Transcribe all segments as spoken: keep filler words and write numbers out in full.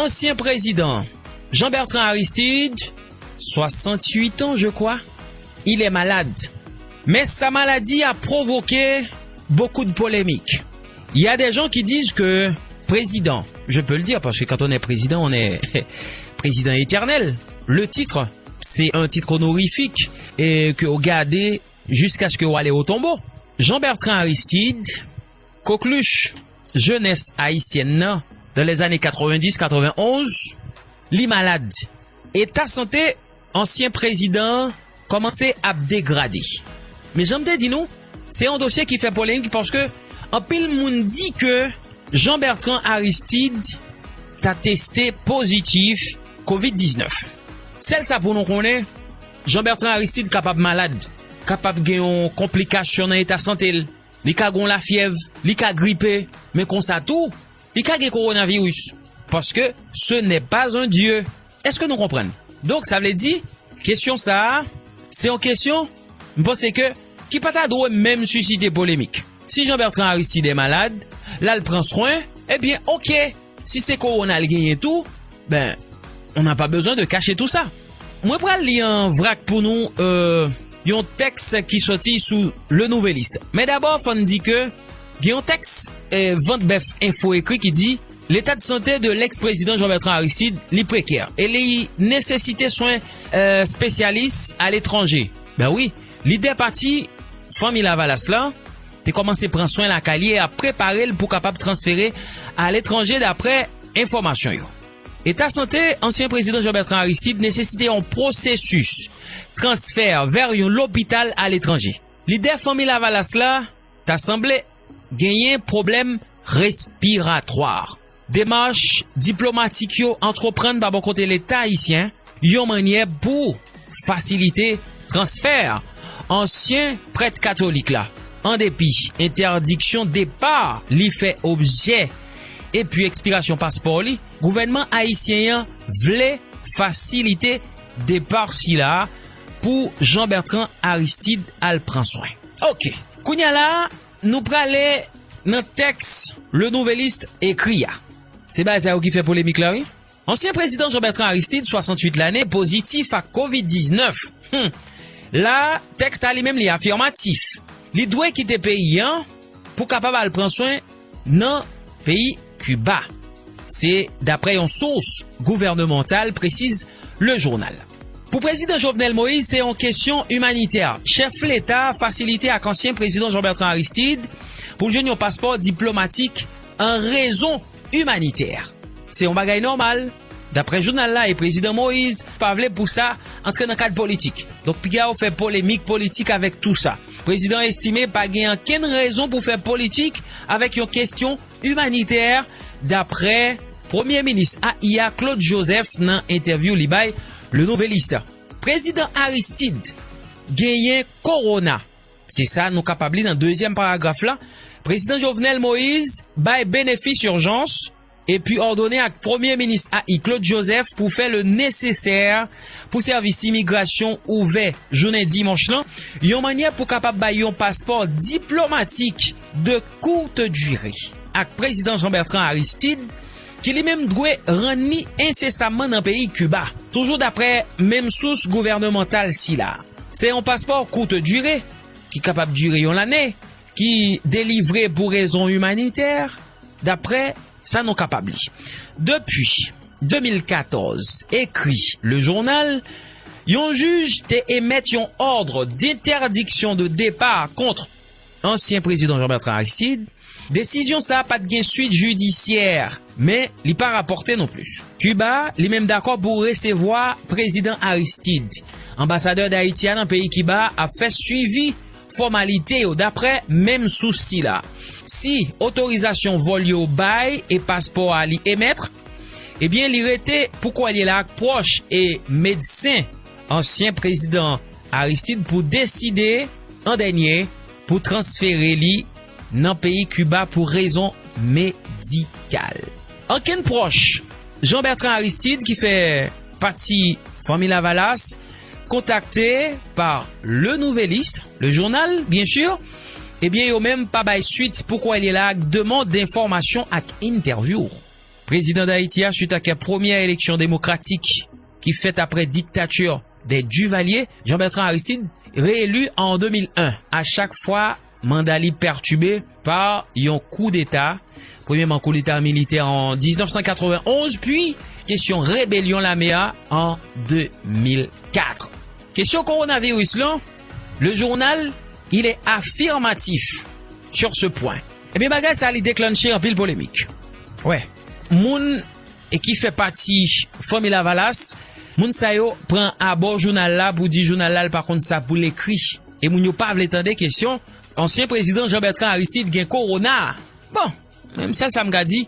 Ansyen prezidan Jean-Bertrand Aristide, soixante-huit ans, je crois, il est malade. Mais sa maladie a provoqué beaucoup de polémiques. Il y a des gens qui disent que président, je peux le dire, parce que quand on est président, on est président éternel. Le titre, c'est un titre honorifique et que vous gardez jusqu'à ce que vous allez au tombeau. Jean-Bertrand Aristide, coqueluche jeunesse haïtienne nan, dans les années quatre-vingt-dix quatre-vingt-onze, li malad. Eta sante ansyen prezidan an kòmanse ap degrade. Men jan m te di nou, se yon dosye ki fè polemik paske anpil moun di ke Jean-Bertrand Aristide ta teste pozitif kovid diznèf. Sèl sa pou nou konnen, Jean-Bertrand Aristide kapab malad, kapab gen yon konplikasyon nan eta sante l. Li ka gen yon lafyèv, li ka gripe, men konsa tou, li ka gen kowonaviris. Paske ce n'est pas un dieu. Èske nou konprann? Donk, sa vle di, kesyon sa a, se yon kesyon, m panse ke, ki pa ta dwe menm sisite polemik. Si Jean-Bertrand Aristide est malade, l al pran swen, ebyen, oke. Si se kowona l genyen tou, ben, on n'a pas besoin de cacher tout ça. Mwen pral li an vrak pou nou, euh, yon tèks ki soti sou Le Nouvelliste. Men dabò, fò n di ke gen yon tèks, euh, Vant Bèf Enfo ekri ki di, l'état de santé de l'ex-président Jean-Bertrand Aristide, li prekè e li nesesite swen, euh, spesyalis aletranje. Ben wi, lidè pati Fanmi Lavalas la te kòmanse pran swen lakay li e ap prepare l pou kapab transfere aletranje, daprè enfòmasyon yo. Eta sante ansyen prezidan Jean-Bertrand Aristide nesesite yon pwosesis transfè vè yon lopital aletranje. Lidè Fanmi Lavalas la ta sanble genyen pwoblèm respiratwa. Demach diplomatik yo antreprann pa bò kote Leta ayisyen yon mannyè pou fasilite transfè ansyen prèt katolik la. An depi entèdiksyon depa li fè objè epi ekspirasyon paspò li, gouvènman ayisyen an vle fasilite depa sila pou Jean-Bertrand Aristide al pran swen. Oke, kounye a la, nou prale nan tèks Le Nouvelliste ekri a. Se bagay sa yo ki fè polemik la, wi. Ansyen prezidan Jean-Bertrand Aristide, swasantuit lane, pozitif ak kovid diznèf. Hmm. La, tèks sa li menm li afimatif. Li dwe kite peyi an pou kapab al pran swen nan peyi Kiba. Se daprè yon sous gouvènemantal, presize le jounal. Pou prezidan Jovenel Moïse, se yon kesyon imanitè. Chèf Leta fasilite ak ansyen prezidan Jean-Bertrand Aristide pou l jwenn yon paspò diplomatik an rezon imanitè. Se yon bagay nòmal. Daprè jounal la, e prezidan Moïse pa vle pou sa antre nan kad politik. Donk, piga yo fè polemik politik avèk tou sa. Prezidan estime pa gen ankenn rezon pou fè politik avèk yon kesyon imanitè, daprè Premye Minis A I a Claude Joseph nan entèvyou li bay Le Nouvelliste. Prezidan Aristide genyen kowona. Se sa nou kapab li nan dezyèm paragraf la. Prezidan Jovenel Moïse bay benefis ijans epi òdone ak Premye Minis A I Claude Joseph pou fè le nesesè pou sèvis imigrasyon ouvè jounen dimanch lan, yon mannyè pou kapab bay yon paspò diplomatik de courte durée ak prezidan Jean-Bertrand Aristide, ki li menm dwe rann li ensesamman nan peyi Kiba. Toujou daprè menm sous gouvènemantal sila, se yon paspò courte durée ki kapab dire yon lane, ki delivre pou rezon imanitè, daprè sa nou kapab li. Depi de mil katòz, ekri le jounal, yon jij te emèt yon òd d'intèdiksyon de depar kont ansyen prezidan Jean-Bertrand Aristide. Desizyon sa a pa t gen swit jidisyè, men li pa rapòte non plis. Kiba, li menm, dakò pou resevwa prezidan Aristide. Anbasadè Dayiti a nan peyi Kiba ap fè swivi fòmalite yo, daprè menm sous sila. Si otorizasyon vòl yo bay e paspò a li emèt, Ebyen, li rete pou kwè li la ak pwòch e medsen ansyen prezidan Aristide pou deside an dènye pou transfere li nan peyi Kiba pou rezon medikal. Ankenn pwòch Jean Bertrand Aristide ki fè pati fanmi Lavalas kontakte pa Le Nouvelliste, le journal, byen si, ebyen, yo menm pa bay swit pou kwè li la ak demann enfòmasyon ak entèvyou. Prezidan Dayiti a, swit ak premyè eleksyon demokratik ki fèt apre diktati de Duvalier, Jean Bertrand Aristide, reeli an de mil en. A chak fwa, manda li pètibe pa yon koudeta. Premyèman, koudeta militè an diznèf san katrevenn onz, pi kesyon rebelyon lame a an de mil kat. Kesyon kowonaviris lan, le journal, il est affirmatif sur ce point. Ebyen, bagay sa, li deklanche anpil polemik. Wè, moun e ki fè pati fanmi Lavalas, moun sa yo pran abò jounal la pou di jounal la, l pa konn sa pou l ekri. E moun yo pa vle tande kesyon ansyen prezidan Jean Bertrand Aristide gen kowona. Bon, menm sèl sa m ka di,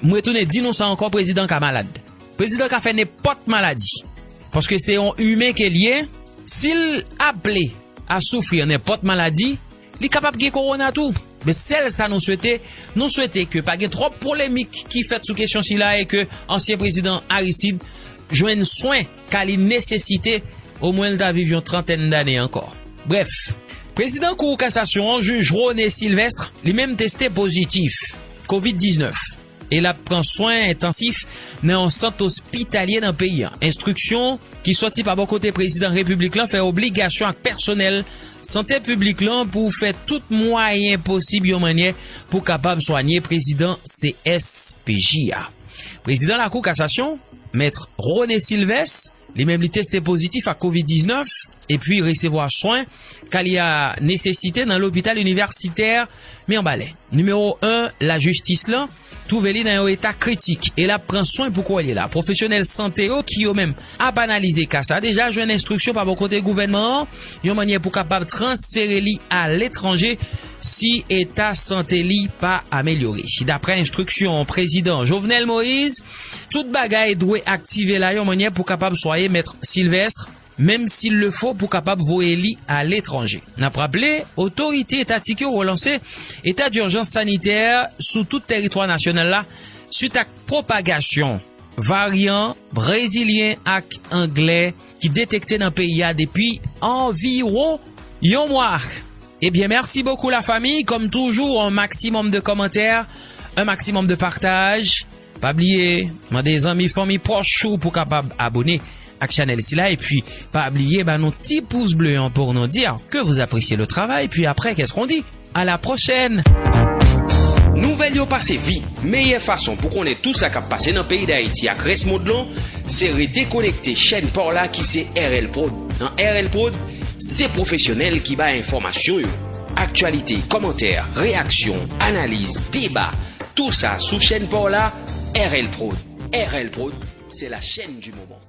m retounen di nou sa ankò, prezidan ka malad. Prezidan ka fè nenpòt maladi. Paske se yon imen ke l ye, si l aple a soufri nenpòt maladi, li kapab gen kowona tou. Men sèl sa nou swete, nou swete ke pa gen twòp polemik ki fèt sou kesyon sila e ke ansyen prezidan Aristide jwenn swen ka li nesesite, omwen l ta viv yon trantèn dane ankò. Brèf, prezidan Kou Kasasyon an, jij Rone Sylvestre, li menm teste pozitif kovid diznèf e l ap pran swen entansif nan yon sant ospitalye nan peyi a. Enstriksyon ki sòti pa bò kote prezidan repiblik lan fè obligasyon ak pèsonèl sante piblik lan pou fè tout mwayen posib yon mannyè pou kapab swanye prezidan C S P J a. Prezidan Lakou Kasasyon, mèt Rone Sylvestre, li menm li teste pozitif ak kovid diznèf epi resevwa swen ka li a nesesite nan lopital inivèsitè Mirbalè. Nimewo en lajistis lan twouve li nan yon eta kritik e l ap pran swen pou kwè li la. Pwofesyonèl sante yo ki yo menm ap analize ka sa deja jwenn enstriksyon pa bò kote gouvènman an, yon mannyè pou kapab transfere li aletranje si eta sante li pa amelyore. Daprè enstriksyon prezidan Jovenel Moïse, tout bagay dwe aktive la yon mannyè pou kapab swanye mèt Sylvestre, menm si l le fo pou kapab voye li aletranje. N ap raple, otorite etatik yo relanse eta dijans sanitè sou tout tèritwa nasyonal la, swit ak pwopagasyon varyan brezilyen ak anglè ki detekte nan peyi a depi anviwon yon mwa. Ebyen, mèsi bokou, lafanmi. Kòm toujou, un maximum de commentaires, un maximum de partage. Pa bliye, mande zanmi, fanmi pwòch ou pou kapab abone ak chanèl sila. Epi, pa bliye, ba nou ti pous ble an pou nou di ke vous appréciez le travail. Puis après, qu'est-ce qu'on dit? À la prochaine! Nouvèl yo pase vit. Meyè fason pou konnen tout sa k ap pase nan peyi Dayiti ak rès mond lan, se rete konekte chèn pa w la ki se R L Prod. Nan R L Prod, se pwofesyonèl ki bay enfòmasyon yo. Aktyalite, kòmantè, reyaksyon, analiz, deba, tou sa sou chèn pa w la, R L Prod. R L Prod, c'est la chaîne du moment.